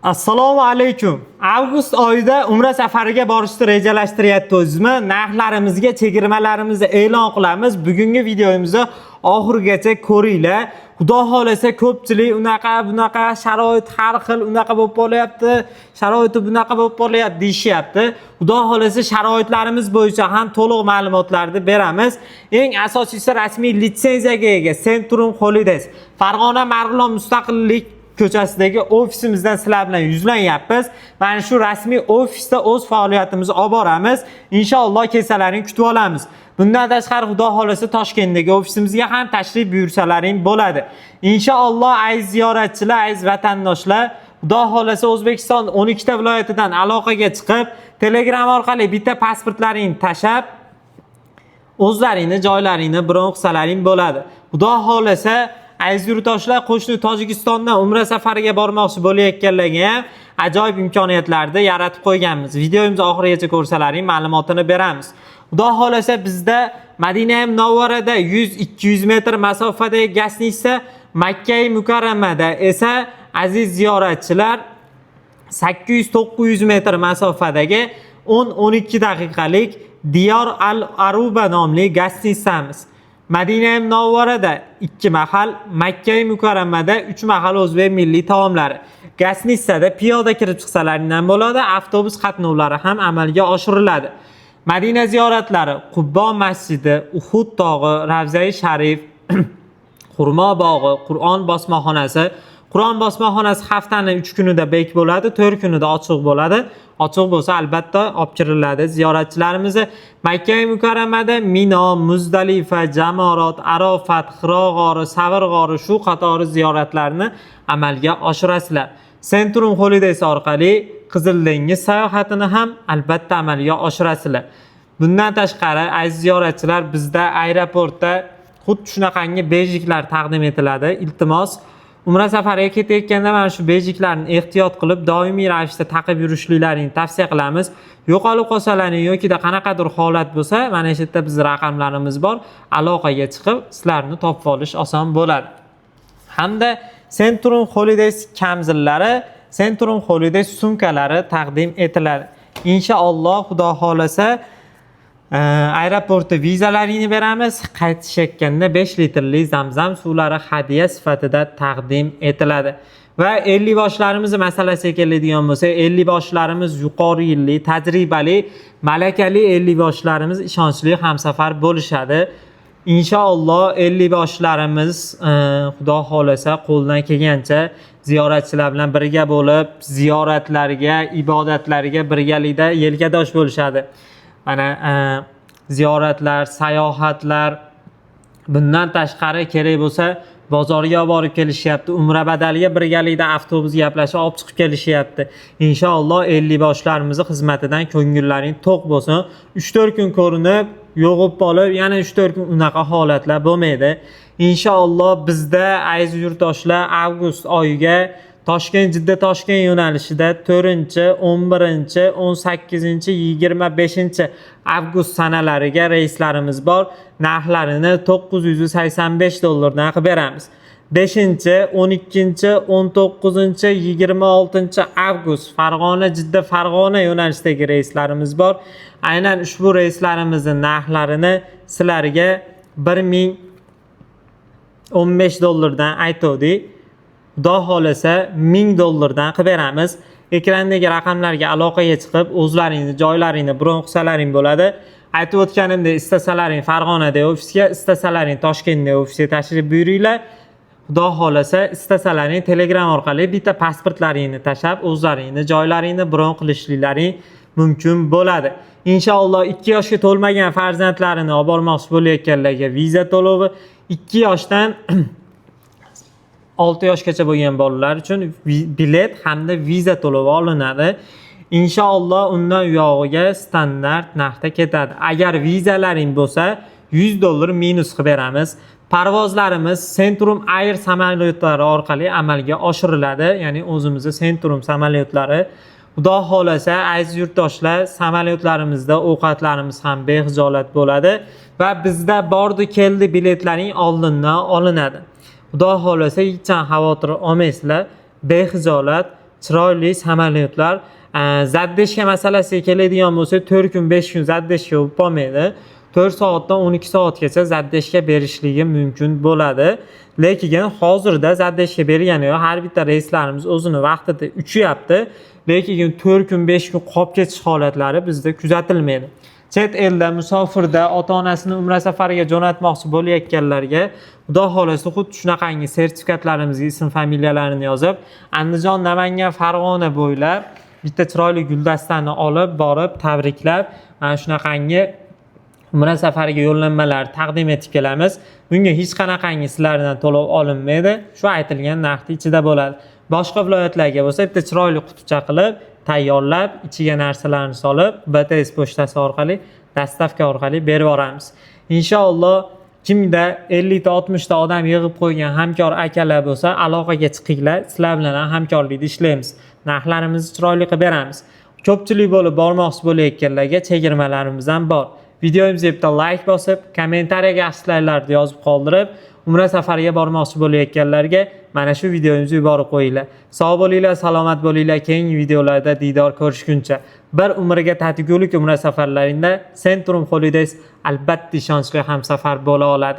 Assalomu alaykum. Avgust oyida Umra safariga borishni rejalashtiryapsizmi? Narxlarimizga chegirmalarimizni e'lon qilamiz. Bugungi videomizni oxirigacha ko'ringlar. Xudo xolasa, ko'pchilik unaqa bunaqa sharoit har xil, unaqa bo'lib qolyapti, sharoiti bunaqa bo'lib qolyapti deyishyapti. Xudo xolasa, sharoitlarimiz bo'yicha ham to'liq ma'lumotlarni beramiz. Eng asosiysi, rasmiy litsenziyaga ega Centrum Holidays Farg'ona, Marg'ilon, Mustaqillik ko'chasidagi ofisimizdan sizlar bilan yuzlanyapmiz. Mana shu rasmiy ofisda o'z faoliyatimizni olib boramiz. Inshaalloh, kelsalaring, kutib olamiz. Bundan tashqari, Xudo xolasa, Toshkentdagi ofisimizga ham tashrif buyursalaring bo'ladi. Inshaalloh, aziz ziyoratchilar, aziz vatandoshlar, Xudo xolasa, O'zbekiston 12 ta viloyatidan aloqaga chiqib, Telegram orqali bitta pasportlaringni tashlab, o'zlaringni joylaringni bron qilsalaring bo'ladi. Xudo xolasa, aziz yurtdoshlar, qo'shni Tojikistondan Umra safariga bormoqchi bo'layotganlarga ham ajoyib imkoniyatlarni yaratib qo'yganmiz. Videomizni oxirigacha ko'rsalaring, ma'lumotini beramiz. Xudo xolasa, bizda Madina Munavvarada 100-200 metr masofadagi гостиница, Makkai Mukarramada esa, aziz ziyoratchilar, 800-900 metr masofadagi 10-12 daqiqalik Diyor Al Aruba nomli гостиница miz. Madina Munavvarada 2 mahal, Makka Mukarramada 3 mahal o'zbek milliy taomlari. Гостиница da piyoda kirib chiqsalaring ham bo'ladi, avtobus qatnovlari ham amalga oshiriladi. Madina ziyoratlari: Qubbo masjidi, Uhud tog'i, Ravzai Sharif, Xurmo bog'i, Qur'on bosmaxonasi. Qur'on bosmaxonasi haftani 3 kunida bek bo'ladi, 4 kunida ochiq bo'ladi. Ochiq bo'lsa, albatta olib kiriladi ziyoratchilarimizni. Makka Mukarramada Mino, Muzdalifa, Jamorot, Arofat, Xiro g'ori, Savr g'ori, shu qatori ziyoratlarni amalga oshirasizlar. Centrum Holidays orqali Qizil dengiz sayohatini ham albatta amalga oshirasizlar. Bundan tashqari, aziz ziyoratchilar, bizda aeroportda xuddi shunaqangi bejiklar taqdim etiladi. Iltimos, Umra safariga ketayotganda mana shu bejiklarni ehtiyot qilib, doimiy ravishda taqib yurishliklaringni tavsiya qilamiz. Yo'qolib qolsalaring yokida qanaqadir holat bo'lsa, mana shu yerda bizni raqamlarimiz bor. Aloqaga chiqib, sizlarni topib olish oson bo'ladi. Hamda Centrum Holidays kamzillari, Centrum Holidays sumkalari taqdim etiladi. Inshaalloh, Xudo xolasa, aeroportda vizalaringni beramiz. Qaytishayotganda 5 litrli Zamzam suvlari hadya sifatida taqdim etiladi. Va ellikboshlarimizni masalasiga keladigan bo'lsak, ellikboshlarimiz yuqori yilli, tajribali, malakali ellikboshlarimiz ishonchli hamsafar bo'lishadi. Inshaalloh, ellikboshlarimiz Xudo xolasa, qo'ldan kelgancha ziyoratchilar bilan birga bo'lib, ziyoratlarga, ibodatlarga birgalikda yelkadosh bo'lishadi. Mana ziyoratlar, sayohatlar, bundan tashqari, kerak bo'lsa, bozorga olib borib kelishyapti. Umra badaliga birgalikda avtobus gaplashib olib chiqib kelishyapti. Inshaalloh, ellikboshlarimizni xizmatidan ko'ngillaring to'q bo'lsin. 3-4 kun ko'rinib, yo'g'ib qolib, yana 3-4 kun, unaqa holatlar bo'lmaydi. Inshaalloh, bizda, aziz yurtdoshlar, avgust oyiga Toshkent, Jidda, Toshkent yo'nalishida 4, 11, 18, 25 avgust sanalariga reyslarimiz bor. Narxlarini 985 dollardan qilib beramiz. 5, 12, 19, 26 avgust Farg'ona, Jidda, Farg'ona yo'nalishidagi reyslarimiz bor. Aynan ushbu reyslarimizni narxlarini sizlarga 1015 dollardan aytuvdik. Xudo xolasa, 1000 dollardan qilib beramiz. Ekrandagi raqamlarga aloqaga chiqib, o'zlaringni joylaringni bron qilsalaring bo'ladi. Aytib o'tganimdek, istasalaring Farg'onadagi ofisga, istasalaring Toshkentdagi ofisga tashrif buyuringlar. Xudo xolasa, istasalaring, Telegram orqali bitta pasportlaringni tashlab, o'zlaringni joylaringni bron qilishliklaring mumkin bo'ladi. Inshaalloh, 2 yoshga to'lmagan farzandlarini olib bormoqchi bo'layotganlarga viza to'lovi, 2 yoshdan 6 yoshgacha bo'lgan bolalar uchun bilet hamda viza to'lovi olinadi. Inshaalloh, undan uyog'iga standart narxda ketadi. Agar vizalaring bo'lsa, 100 dollar minus qilib beramiz. Parvozlarimiz Centrum Air samolyotlari orqali amalga oshiriladi, ya'ni o'zimizni Centrum samolyotlari. Xudo xolasa, aziz yurtdoshlar, samolyotlarimizda ovqatlarimiz ham behijolat bo'ladi va bizda bordi keldi biletlaring oldindan olinadi. Xudo xolasa, hech ham xavotir olmaysizlar. Behijolat Chiroyli samolyotlar. Задержка masalasiga keladigan bo'lsak, 4 kun, 5 kun задержка bo'lib qolmaydi. 4 soatdan 12 soatgacha задержка berishligi mumkin bo'ladi. Lekin hozirda задержка bergani yo'q. Har bitta reyslarimiz o'zini vaqtida uchyapti. Lekin 4 kun, 5 kun qolib ketish holatlari bizda kuzatilmaydi. Chet elda, musofirda ota-onasini umra safariga jo'natmoqchi bo'layotganlarga, Xudo xohlasa, xuddi shunaqangi sertifikatlarimizga ism familiyalarini yozib, Andijon, Namangan, Farg'ona bo'ylab bitta chiroyli guldastani olib borib, tabriklab, mana shunaqangi umra safariga yo'llanmalar taqdim etib kelamiz. Bunga hech qanaqangi sizlardan to'lov olinmaydi. Shu aytilgan narxni ichida bo'ladi. Boshqa viloyatlarga bo'lsa, bitta chiroyli quticha qilib, tayyorlab, ichiga narsalarni solib, BTS pochtasi orqali, доставка orqali berib yuboramiz. Inshaalloh, kimda 50 ta, 60 ta odam yig'ib qo'ygan hamkor akalar bo'lsa, aloqaga chiqinglar. Sizlar bilan ham hamkorlikda ishlaymiz. Narxlarimizni chiroyli qilib beramiz. Ko'pchilik bo'lib bormoqchi bo'layotganlarga chegirmalarimiz ham bor. Videomizga bitta like bosib, kommentariyaga yaxshiliklarni yozib qoldirib, umra safariga bormoqchi bo'layotganlarga mana shu videomizni yuborib qo'yinglar. Sog' bo'linglar, salomat bo'linglar. Keyingi videolarda diydor ko'rishguncha. Bir umrga tatigulik umra safarlaringda Centrum Holidays albatta ishonchli hamsafar bo'la oladi.